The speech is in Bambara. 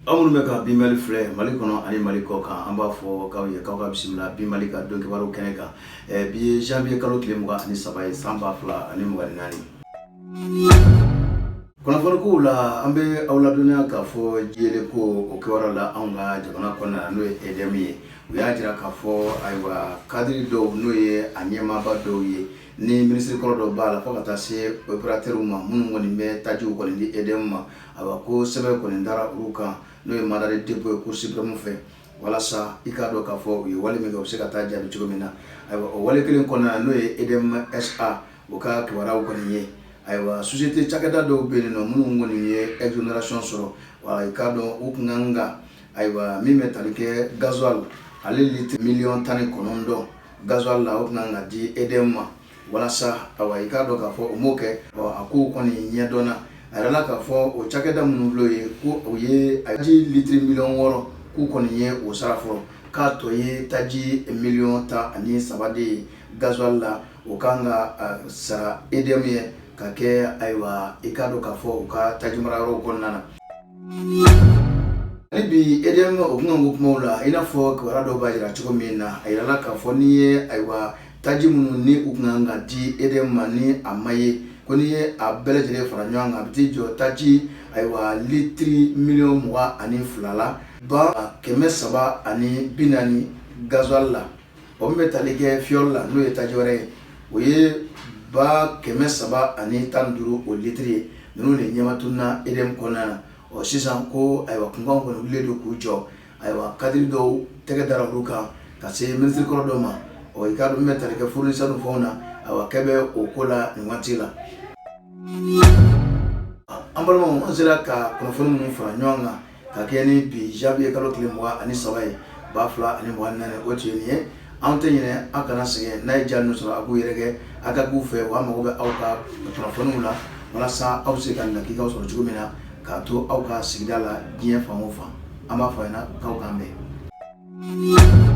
Aw minnu bɛ ka Bi Mali filɛ Mali kɔnɔ ani Mali kɔ kan, an b'a fɔ k'aw ye k'aw ka bisimila Bi Mali ka don kibaru kɛnɛ kan. Bi ye janvier kalo tile 23 ye, san 2024. Kunnafoni kow la, an bɛ aw ladɔnniya k'a fɔ jiyelen ko o kibaruya la anw ka jamana kɔnɔna na, n'o ye EDM ye. U y'a jira k'a fɔ, ayiwa, cadre dɔw, n'o ye a ɲɛmaaba dɔw ye, ni minisiri kɔrɔ dɔw b'a la, fo ka taa se opérateur ma minnu kɔni bɛ tajiw kɔni di EDM ma. Ayiwa, ko sɛbɛn kɔni dara olu kan, n'o ye mandat de dépôt ye Cour suprême fɛ, walasa i k'a dɔn k'a fɔ u ye wale min kɛ, u bɛ se ka taa jaabi cogo min na. Ayiwa, o wale kelen kɔnɔna na, n'o ye EDM SA o ka kibaruyaw kɔni ye. Ayiwa, société cakɛda dɔw bɛ yen nɔ minnu kɔni ye exonération sɔrɔ wa, i k'a dɔn u kun kan ka, ayiwa, min bɛ tali kɛ gasoil, ale litre 19 miliyɔn gasoil la, o tun kan ka di EDM ma walasa, awa, i k'a dɔn k'a fɔ o m'o kɛ. A ko kɔni ɲɛdɔnna, a yɛrɛ la k'a fɔ o cakɛda minnu filɛ ye, ko o ye taji litiri 6 miliyɔn k'u kɔni ye o sara fɔlɔ, k'a tɔ ye taji 13 miliyɔn de ye gasoil la, o kan ka sara EDM ye ka kɛ, ayiwa, i k'a dɔn k'a fɔ u ka taji marayɔrɔw kɔnɔna na. Hali bi EDM o kun ko kumaw la, i n'a fɔ kibaruya dɔw b'a jira cogo min na, a yirala k'a fɔ n'i ye, ayiwa, taji minnu ni u kun kan ka di EDM ma ni a ma ye, ko n'i ye a bɛɛ lajɛlen fara ɲɔgɔn kan, a bɛ t'i jɔ taji, ayiwa, litiri 22 miliyɔn la ba 340 gasoil la. O min bɛ tali kɛ fuel la, n'o ye taji wɛrɛ ye, o ye ba 315 o litiri ye. Ninnu de ɲɛmatunna EDM kɔnɔna na. Ɔ, sisan ko, ayiwa, kunkan kɔni wulilen don k'u jɔ. Ayiwa, cadre dɔw tɛgɛ dara olu kan ka se minisiri kɔrɔ dɔ ma. Ɔ, i k'a dɔn min bɛ tali kɛ fournisseur ni fɛnw na, ayiwa, kɛ bɛ o ko la nin waati la. An balimaw, an sera ka kunnafoni minnu fara ɲɔgɔn kan ka kɛ ni bi janvier kalo tile 23 ye, 2024, o tun ye nin ye. Anw tɛ ɲinɛ, aw kana sɛgɛn. N'a ye ja ninnu sɔrɔ, a k'u yɛrɛ kɛ, a ka k'u fɛ wa. Mago bɛ aw ka kunnafoniw la walasa aw bɛ se ka lakikaw sɔrɔ cogo min na k'a to aw ka sigida la, diɲɛ fan o fan. An b'a fɔ a ɲɛna k'aw k'an bɛn.